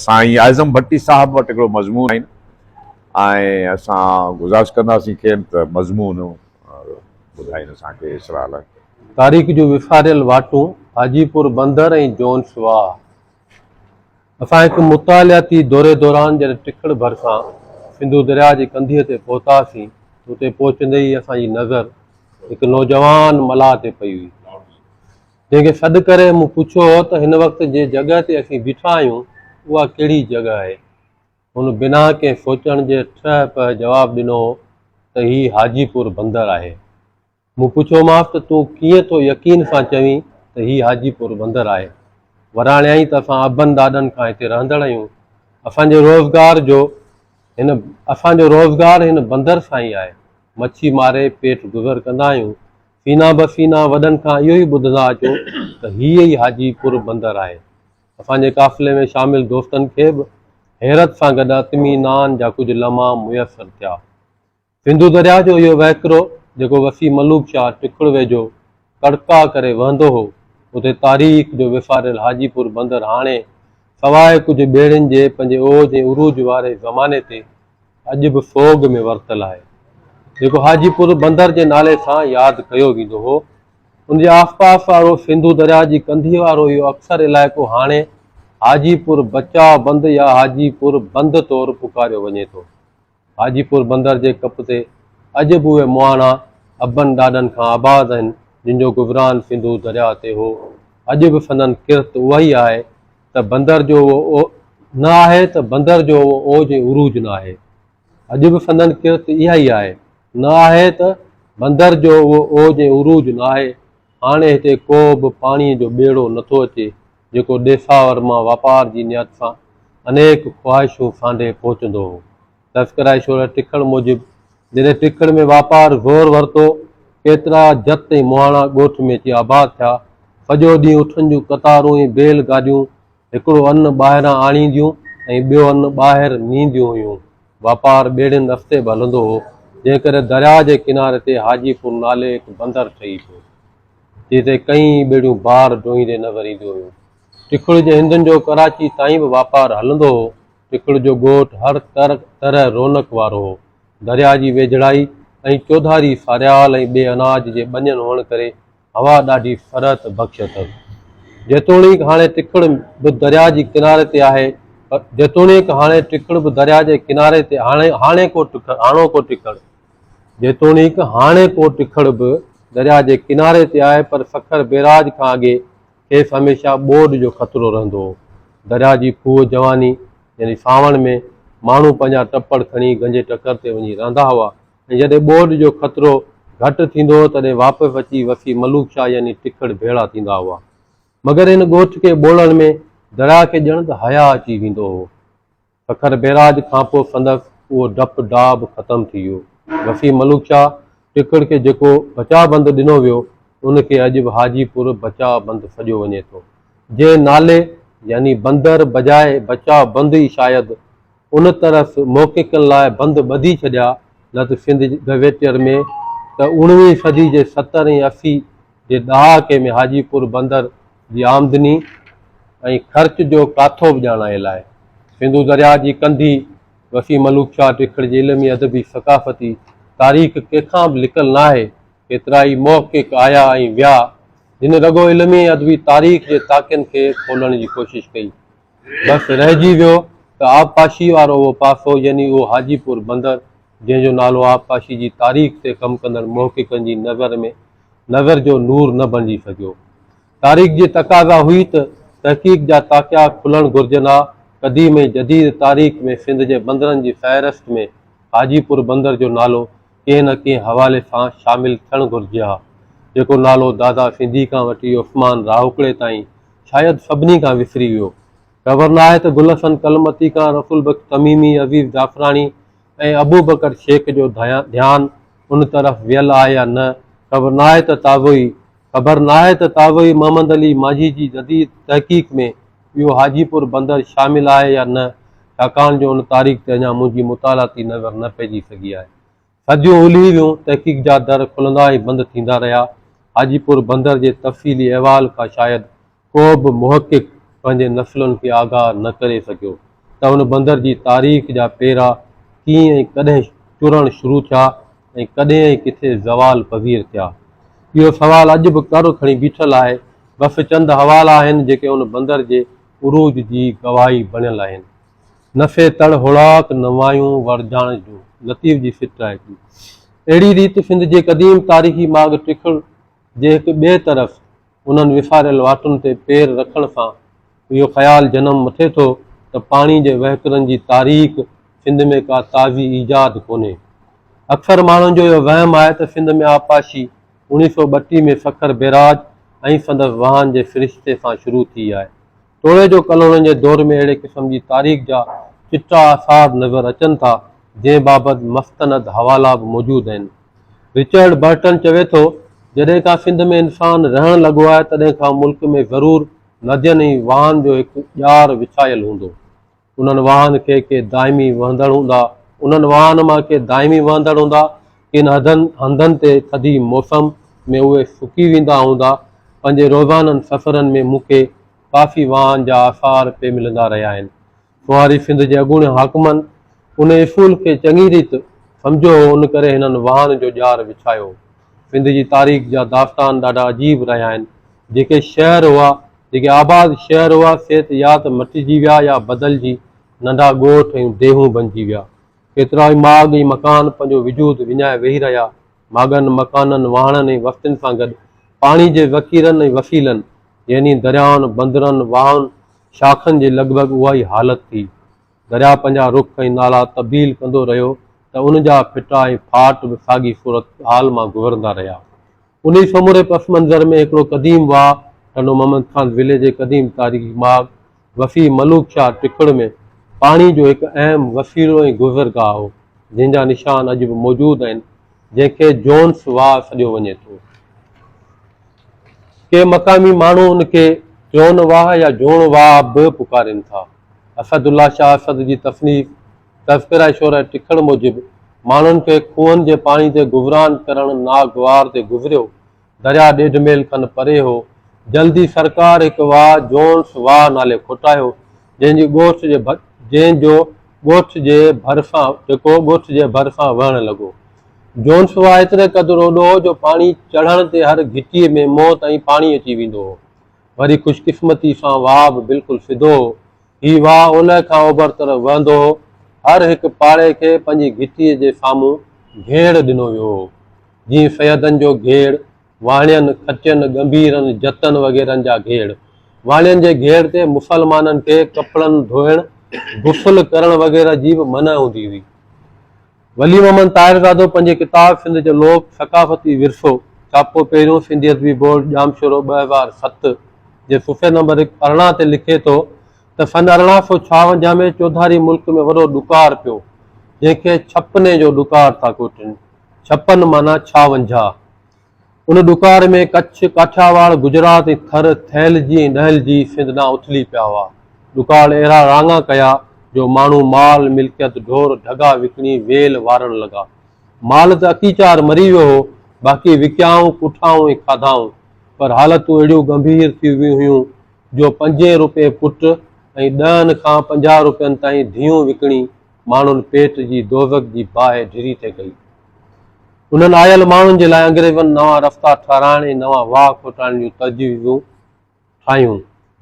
سائين اعظم ڀٽي صاحب وٽ هڪڙو مضمون آهن ۽ اسان گذارش ڪنداسين کين ته مضمون ٻڌائين اسان کي اسرار لاء. تاريخ جون وساريل واٽون، حاجي پور بندر ۽ جونس واهه. اسان هڪ مطالعاتي دوري دوران جڏهن ٽکڙ ڀرسان سنڌو درياء جي ڪنڌيء تي پهتاسين ته اتي پهچندي ئي اسان جي نظر هڪ نوجوان ملاح تي پئي هئي. جنهن کي سڏ ڪري مون پڇيو هو ته هن وقت جنهن جڳهه تي اسين بيٺا آهيون، اها ڪهڙي جڳهه آهي؟ هن بنا ڪنهن سوچڻ جي ٺهه پهه جواب ڏنو هو ته هي حاجي پور بندر آهي. مون پڇيومانس ته تون ڪيئن ٿو يقين سان چوين ته هي حاجي پور بندر آهي؟ وراڻيائين ته اسان ابن ڏاڏن کان هتي رهندڙ آهيون. اسان جي روزگار جو هن اسان جو روزگار هن بندر سان ئي آهي. مڇي ماري پيٽ گذر ڪندا آهيون. سينا به سينا وڏن کان اهو ئي ٻڌندا اچو ته هيء ئي حاجي پور بندر آهي. اسان جي قافلي ۾ شامل دوستن کي به حيرت سان گڏ اطمينان جا ڪجهه لمحا ميسر ٿيا. سنڌو درياء جو اهو وهڪرو جيڪو وسيع ملوڪ شاهه ٽکڙ ويجهو ڪڙڪا ڪري وهندو هو، اتي تاريخ جو وساريل حاجي پور بندر هاڻي سواء ڪجهه ٻيڙين جي پنهنجي اوج ۽ عروج واري زماني تي اڄ به سوڳ ۾ ورتل آهي، جيڪو حاجي پور بندر جي نالي سان ياد ڪيو ويندو هو. ان جي آسپاس وارو سنڌو درياء جي ڪنڌيء وارو اهو اڪثر علائقو هاڻي حاجي پور بچاء بند يا حاجي پور بند طور پڪاريو وڃي ٿو. حاجي پور بندر جي ڪپ تي اڄ به اهي مهاڻا ابن ڏاڏن کان آباد آهن، جن جو گذران سنڌو درياء تي هو. اڄ به سندن ڪرت اها ئي آهي ته بندر جو اهو نه آهي ته بندر جو اهو اوج ۽ عروج نه آهي. اڄ به سندن ڪرت اها ئي آهي. نه آهي ته بندر جو اهو اوج ۽ عروج نه آهي. هاڻي هتي ڪو به پاڻيء جو ٻيڙو نه ٿو اچي، جيڪو ڏيساور مان واپار جي نيت سان انيڪ خواهشون سانڍي پهچندو هو. تذڪره شعراء ٽکڙ موجب جڏهن ٽکڙ ۾ واپار زور ورتو، ڪيترا جت ۽ مهاڻا ڳوٺ ۾ اچي آباد ٿيا. سڄو ڏينهن اٺن جون قطارون ۽ بيل گاڏيون هڪڙو ان ٻاهران آڻينديون ۽ ٻيو ان ٻاهر نينديون هيون. واپار ٻيڙين رستي به هلندو هو، جنهن ڪري درياء جي ڪناري تي حاجي پور نالي هڪ بندر ٺهي پيو، جتي ڪئين ٻيڙيون بار ڍوئيندي نظر اينديون هيون. ٽکڙ جي هندن جو ڪراچي تائين به واپار هلندو هو. ٽکڙ جو ڳوٺ هر طرح رونق وارو هو. درياء جي ويجهڙائي ۽ چوڌاري ساريال ۽ ٻئي اناج جي ٻنين هئڻ ڪري هوا ڏاڍي فرحت بخش اٿس. جيتوڻيڪ هاڻي ٽکڙ به درياء جي ڪناري تي آهي پر جيتوڻيڪ هاڻي ٽکڙ به درياء جي ڪناري تي هاڻي هاڻي ڪو ٽکڙ هاڻوڪو ٽکڙ جيتوڻيڪ هاڻي ڪو ٽکڙ به درياء جي ڪناري تي آهي پر سکر بيراج کان اڳي کيس هميشه ٻوڏ جو خطرو رهندو هو. درياء جي ڦوهه جواني يعني سانوڻ ۾ ماڻهو پنهنجا ٽپڙ کڻي گنجي ٽڪر تي وڃي رهندا هئا ۽ جڏهن ٻوڏ جو خطرو گهٽ ٿيندو هو تڏهن واپس اچي وسي ملوڪ شاهه يعني ٽکڙ ڀيڙا ٿيندا هئا. مگر هن ڳوٺ کي ٻوڙڻ ۾ درياء کي ڄڻ ته حياء اچي ويندو هو. سکر بئراج کانپوء سندس اهو ڊپ ڊاء به ختم ٿي ويو. وسيم ملوڪ شاهه ٽکڙ کي جيڪو بچاء بند ڏنو ويو، ان کي اڄ به حاجي پور بچاء بند سڏيو وڃي ٿو. جنهن نالي يعني بندر بجاء بچاء بند ئي شايد ان طرف محققن لاء بند ٻڌي ڇڏيا، نه ته سنڌ گزيٽيئر ۾ ته اوڻويهين صدي جي ستر ۽ 80 جي ڏهاڪي ۾ حاجي پور بندر جي آمدني ۽ خرچ جو ڪاٿو به ڄاڻايل آهي. سنڌو درياء جي ڪنڌي وسيع ملوڪ شاهه ٽکڙ جي علمي ادبي ثقافتي تاريخ ڪنهن کان به لڪل ناهي. ڪيترائي محقق آيا ۽ ويا، جن رڳو علمي ۽ ادبي تاريخ جي تاڪين کي کولڻ جي ڪوشش ڪئي. بس رهجي ويو ته آبپاشي وارو اهو پاسو يعني اهو حاجي پور بندر جنهن جو نالو آبپاشي جي تاريخ تي ڪم ڪندڙ محققن جي نظر ۾ نظر جو نور نه بڻجي سگهيو. تاريخ جي تقاضا هئي ته تحقيق جا تاڪيا کلڻ گهرجن ها. قديم ۽ جديد تاريخ ۾ سنڌ جي بندرن جي فهرست ۾ حاجي پور بندر جو نالو ڪنهن نه ڪنهن حوالي سان شامل ٿيڻ گهرجي ها، جيڪو نالو دادا سنڌي کان وٺي عثمان راهوڪڙي تائين شايد سڀني کان وسري ويو. خبر ناهي ته گل حسن ڪلمتي کان رسول بخش تميمي، عزيز جعفراڻي ۽ ابوبڪر شيخ جو ڌيان ان طرف ويل آهي يا نه، خبر ناهي ته تازو ئي خبر ناهي ته تازو ئي محمد علي مانجهي جي جديد تحقيق ۾ اهو حاجي پور بندر شامل آهي يا نه، ڇاڪاڻ جو ان تاريخ تي اڃا منهنجي مطالعاتي نظر نه پئجي سگهي آهي. صديون الهي ويون، تحقيق جا در کلندا ۽ بند ٿيندا رهيا. حاجي پور بندر جي تفصيلي احوال کان شايد ڪو به محقق پنهنجي نسلن کي آگاهه نه ڪري سگهيو. ته ان بندر جي تاريخ جا پيرا ڪيئن ۽ ڪڏهن چرڻ شروع ٿيا ۽ ڪڏهن ۽ ڪٿي زوال پذير ٿيا؟ اهو سوال اڄ به ڪر کڻي بيٺل آهي. بس چند حوالا آهن جيڪي ان بندر جي عروج جي گواهي بڻيل آهن. نه سي تڙ هوڙاڪ نه وايون ورجاڻ جون، لطيف جي سٽ آهي هڪڙي. اهڙي ريت سنڌ جي قديم تاريخي ماڳ ٽکڙ جي هڪ ٻئي طرف انهن وساريل واٽن تي پير رکڻ سان اهو خيال جنم وٺي ٿو ته پاڻي جي وهڪرن جي تاريخ سنڌ ۾ ڪا تازي ايجاد ڪونهي. اڪثر ماڻهن جو اهو وهم آهي ته سنڌ ۾ آبپاشي اوڻيهه سئو ٻٽيهه ۾ سکر بئراج ۽ سندس واهن جي سرشتي سان شروع ٿي آهي. توڙي جو ڪلهوڙن جي دور ۾ اهڙي قسم جي تاريخ جا چٽا آثار نظر اچن ٿا، جنهن بابت مستند حوالا به موجود آهن. رچرڊ برٽن چوي ٿو، جڏهن کان سنڌ ۾ انسان رهڻ لڳو آهي، تڏهن کان ملڪ ۾ ضرور ندين ۽ واهن جو هڪ ڄار وڇايل هوندو. انهن واهن کي ڪي دائمي وهندڙ هوندا. انهن واهن مان ڪي دائمي وهندڙ هوندا، ڪن هنڌن تي ٿڌي موسم ۾ اهي سڪي ويندا هوندا. پنهنجي روزانن سفرن ۾ مون کي ڪافي واهن جا آثار پئي ملندا رهيا آهن. سونهاري سنڌ جي اڳوڻي حاڪمن ان اصول کي چڱي ريت سمجهيو هو، ان ڪري هنن واهن جو ڄار وڇايو هو. سنڌ جي تاريخ جا داستان ڏاڍا عجيب رهيا آهن. جيڪي شهر هئا، جيڪي آباد شهر هئا، سي ته يا ته مٽجي ويا يا بدلجي ننڍا ڳوٺ ۽ ديهون بنجي ويا. ڪيترائي ماڳ ۽ مڪان پنهنجو وجود وڃائي ويهي رهيا. ماڳن، مڪانن، واهڻن ۽ وستين سان گڏ پاڻي جي ذخيرن ۽ وسيلن يعني دريائن، بندرن، واهن، شاخن جي لڳ ڀڳ اها ئي حالت ٿي. درياء پنهنجا رخ ۽ نالا تبديل ڪندو رهيو ته ان جا ڦٽا ۽ ڦاٽ به ساڳي صورتحال مان گذرندا رهيا. انهي سموري پس منظر ۾ هڪڙو قديم واهه ٽنڊو محمد خان ضلعي جي قديم تاريخي ماڳ وسيع ملوڪ شاهه ٽکڙ ۾ پاڻي جو هڪ اهم وسيلو ۽ گذرگاهه هو، جنهن جا نشان اڄ به موجود آهن، جنهن کي جونس واهه سڏيو وڃي ٿو. ڪي مقامي ماڻهو ان کي جون واهه يا جوڻ واهه به پڪارين ٿا. اسد الله شاهه اسد جي تصنيف تذڪره شعراء ٽکڙ موجب ماڻهن کي کوهن جي پاڻي تي گذران ڪرڻ ناگوار تي گذريو. درياء ڏيڍ ميل کن پري هو. جلد ئي سرڪار هڪ واهه جونس واهه نالي کوٽايو، جنهن جي ڳوٺ جي جنهن جو ڳوٺ جي ڀرسان جيڪو ڳوٺ جي ڀرسان وهڻ لڳو. جونس واهه ايتري قدر اوڏو هو جو پاڻي چڙهڻ تي هر گهٽيء ۾ منهن تائين پاڻي اچي ويندو هو. وري خوش قسمتي سان واهه به بلڪل سڌو هو. هي واهه اولهه کان اوڀر طرف وهندو هو. هر هڪ پاڙي کي پنهنجي گهٽيء جي سامهون گهيڙ ڏنو ويو هو. جيئن سيدن جو گهيڙ، واڻين، کٽين، ڳنڀيرن، جتن وغيرن جا گهيڙ. واڻين جي گهيڙ تي مسلمانن کي ڪپڙن ڌوئڻ، غسل ڪرڻ وغيره جي به منع هوندي هئي. ولي محمد طاهرزادو پنهنجي ڪتاب سنڌ جو لوڪ ثقافتي ورثو، ڇاپو پهريون، سنڌي ادبي بورڊ، ڄامشورو، 2007، جي صفحي نمبر هڪ 18 تي لکي ٿو ته سن 1856 ۾ چوڌاري ملڪ ۾ وڏو ڏڪار پيو، جنهن کي ڇپني جو ڏڪار ٿا ڪوٺين. ڇپن معنيٰ ڇاونجاهه. ان ڏڪار ۾ ڪڇ، ڪاٺياواڙ، گجرات ۽ ٿر ٿهلجي ۽ ڏهلجي سنڌ ڏانهن اٿلي پيا هئا. ڏڪار اهڙا راڱا ڪيا جو ماڻهو مال، ملڪيت، ڍور ڍڳا وڪڻي ويل وارڻ لڳا. مال ته اڪيچار مري ويو هو، باقي وڪيائون، ڪٺائون ۽ کاڌائون. پر حالتون اهڙيون ڳنڀير ٿي ويون هيون جو پنجين روپئي پٽ ۽ ڏهن کان 50 روپين تائين ڌيئون وڪڻي ماڻهن پيٽ جي دوزخ جي باهه ڍري ٿي ڪئي. انهن آيل ماڻهن جي لاء انگريزن نوان رستا ٺهرائڻ ۽ نوان واهه کوٽائڻ جون تجويزون ٺاهيون.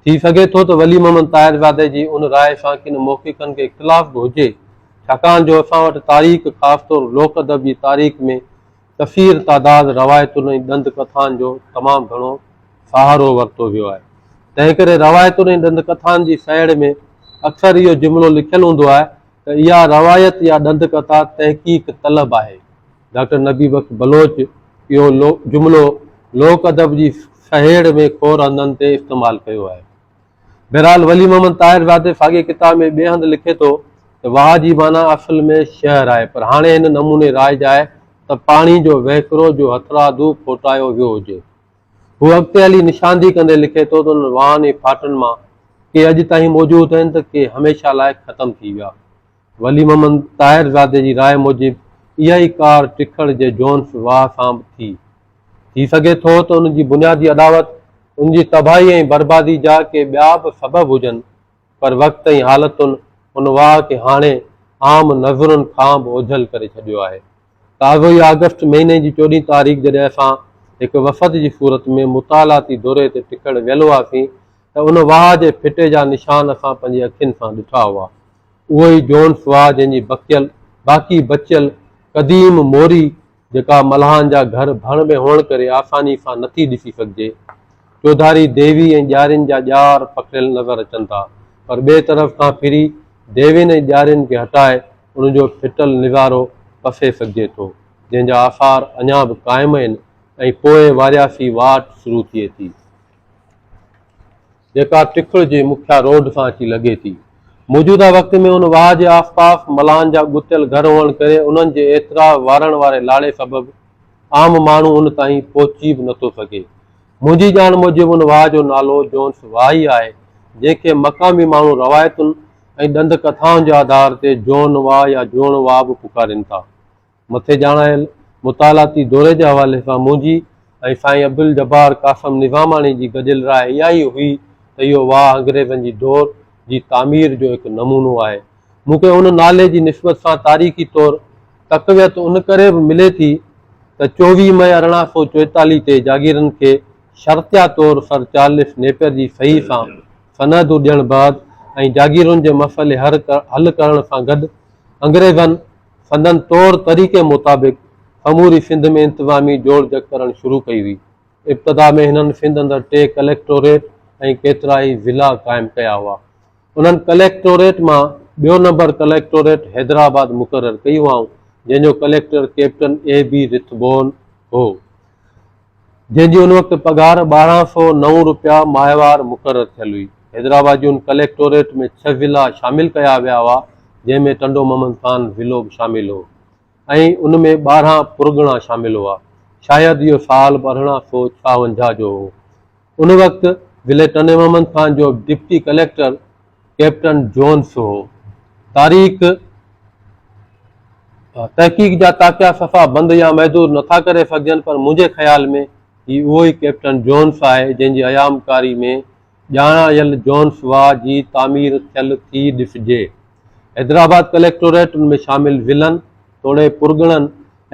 ٿي سگهي ٿو ته ولي محمد طاهرزادي جي ان راء سان ڪن محققن کي اختلاف به هجي، ڇاڪاڻ جو اسان وٽ تاريخ خاص طور لوڪ ادب جي تاريخ ۾ ڪثير تعداد روايتن ۽ ڏند ڪٿائن جو تمام گهڻو سهارو ورتو ويو آهي. تنهنڪري روايتن ۽ ڏند ڪٿائن جي سهيڙ ۾ اڪثر اهو جملو لکيل هوندو آهي ته اها روايت يا ڏند ڪٿا تحقيق طلب آهي. ڊاڪٽر نبي بخش بلوچ اهو جملو لوڪ ادب جي سهيڙ ۾ کوڙ هنڌن تي استعمال ڪيو آهي. بهرحال ولي محمد طاهر زادي ساڳئي ڪتاب ۾ ٻئي هنڌ لکي ٿو ته واهه جي معنيٰ اصل ۾ شهر آهي پر هاڻي هن نموني رائج آهي ته پاڻي جو وهڪرو جو هٿرادو کوٽايو ويو هجي. هو اڳتي هلي نشاندهي ڪندي لکي ٿو ته انهن واهن ۽ ڦاٽن مان ڪي اڄ تائين موجود آهن ته ڪي هميشه لاء ختم ٿي ويا. ولي محمد طاهر زادي جي راء موجب اها ئي ڪار ٽکڙ جي جونس واهه سان به ٿي. ٿي سگهي ٿو ته ان جي بنيادي اڏاوت، ان جي تباهي ۽ بربادي جا ڪي ٻيا به سبب هجن، پر وقت ۽ حالتن ان واهه کي هاڻي عام نظرن کان به اوجهل ڪري ڇڏيو آهي. تازو ئي آگسٽ مهيني جي چوڏهين تاريخ جڏهن اسان هڪ وفد جي صورت ۾ مطالعاتي دوري تي ٽکڙ ويل هئاسين ته ان واهه جي ڦٽي جا نشان اسان پنهنجي اکين سان ڏٺا هئا. اهو ئي جونس واهه جنهن جي بڪيل باقي بچيل قديم موري جيڪا ملاحن جا گهر ڀڻ ۾ هئڻ ڪري آساني سان نٿي ڏسي سگهجي. چوڌاري ديوي ۽ ڄارين جا ڄار پکڙيل نظر اچن ٿا، پر ٻئي طرف کان ڦري ديوين ۽ ڄارين کي هٽائي ان جو ڦٽل نظارو پسي سگهجي ٿو، جنهن جا آثار اڃا به قائم آهن ۽ پوء وارياسي واٽ شروع ٿئي ٿي. جيڪا ٽکڙ جي مکيه روڊ سان اچي لڳي ٿي. موجوده وقت ۾ ان واهه جي آس پاس ملاحن جا ڳتيل گهر هئڻ ڪري انهن جي اعتراض وارڻ واري لاڙي سبب عام ماڻهو ان تائين پهچي به نٿو سگهي. منهنجي ڄاڻ موجب ان واهه جو نالو جونس واهه ئي آهي، جنهن کي مقامي ماڻهو روايتن ۽ ڏند ڪٿائن جي آڌار تي جون واهه يا جوڻ واهه به پڪارين ٿا. مٿي ڄاڻايل مطالعاتي دوري جي حوالي سان منهنجي ۽ سائين عبدالجبار قاسم نظاماڻي جي گڏيل راء اها ئي هئي ته اهو واهه انگريزن جي دور جي تعمير جو هڪ نمونو آهي. مون کي ان نالي جي نسبت سان تاريخي طور تقويت ان ڪري به ملي ٿي ته 24 مئي 1844 تي جاگيرن کي شرطيه طور سر چارلس نيپئر جي صحيح سان سندون ڏيڻ بعد ۽ جاگيرن جي مسئلي حل ڪرڻ سان گڏ انگريزن سندن طور طريقي مطابق سموري سنڌ ۾ انتظامي جوڙجڪ ڪرڻ شروع ڪئي هئي. ابتدا ۾ هنن سنڌ اندر ٽي ڪليڪٽوريٽ ۽ ڪيترائي ضلعا قائم ڪيا هئا. انهن ڪليڪٽوريٽ مان ٻيو نمبر ڪليڪٽوريٽ حيدرآباد مقرر ڪئي هئائون، جنهن جو collector captain A B Rathbone هو. جنهن جي ان وقت پگهار 1209 روپيا ماهوار مقرر ٿيل هئي. حيدرآباد جي ان ڪليڪٽوريٽ ۾ ڇهه ضلعا شامل ڪيا ويا هئا، جنهن ۾ ٽنڊو محمد خان ضلعو به شامل هو ۽ ان ۾ 12 پرڳڻا شامل هئا. شايد اهو سال به 1856 جو هو. ان وقت ضلعي ٽنڊي محمد خان جو ڊپٽي ڪليڪٽر ڪئپٽن جونس هو. تاريخ تحقيق جا تاڪيا صفا بند يا محدود نٿا ڪري سگهجن پر منهنجي خيال ۾ هي اهو ئي ڪئپٽن جونس آهي جنهن جي ايامڪاري ۾ ڄاڻايل جونس واهه جي تعمير ٿيل ٿي ڏسجي. حيدرآباد ڪليڪٽوريٽ ان ۾ شامل ضلعن توڙي پرڳڻن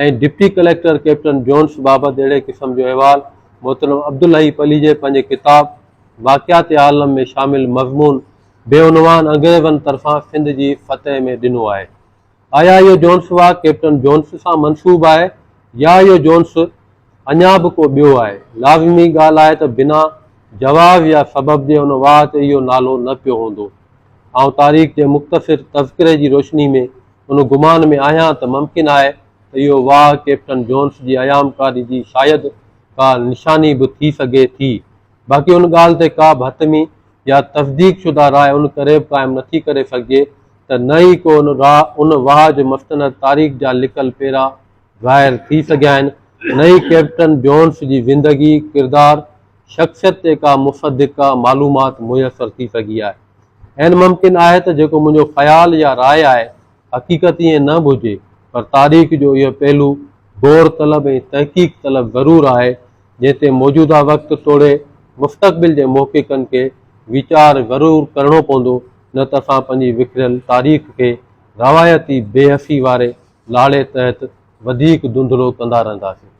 ۽ ڊپٽي ڪليڪٽر ڪئپٽن جونس بابت اهڙي قسم جو احوال محترم عبدالحئي پليجي پنهنجي ڪتاب واقعات عالم ۾ شامل مضمون بي عنوان انگريزن طرفان سنڌ جي فتح ۾ ڏنو آهي. آيا اهو جونس واهه ڪئپٽن جونس سان منسوب آهي يا اهو جونس اڃا به ڪو ٻيو آهي؟ لازمي ڳالهه آهي ته بنا جواز يا سبب جي ان واهه تي اهو نالو نه پيو هوندو. آئون تاريخ جي مختصر تذڪري جي روشني ۾ ان گمان ۾ آهيان ته ممڪن آهي ته اهو واهه ڪئپٽن جونس جي ايامڪاري جي شايد ڪا نشاني به ٿي سگهي ٿي. باقي ان ڳالهه تي ڪا به حتمي يا تصديق شده راء ان ڪري به قائم نٿي ڪري سگهجي ته نه ئي ڪو ان راء ان واهه جي مستند تاريخ جا لڪل پيرا ظاهر ٿي سگهيا آهن، نه ئي ڪئپٽن جونس جي زندگي، ڪردار، شخصيت تي ڪا مصدقه معلومات ميسر ٿي سگهي آهي. عين ممڪن آهي ته جيڪو منهنجو خيال يا راء آهي، حقيقت ائين نه به هجي، پر تاريخ جو اهو پهلو غور طلب ۽ تحقيق طلب ضرور آهي، جنهن تي موجوده وقت توڙي مستقبل جي محققن کي ويچار ضرور ڪرڻو پوندو، نه ته اسان پنهنجي وکريل تاريخ کي روايتي بي حسي واري لاڙي تحت وڌيڪ ڌنڌلو ڪندا رهنداسين.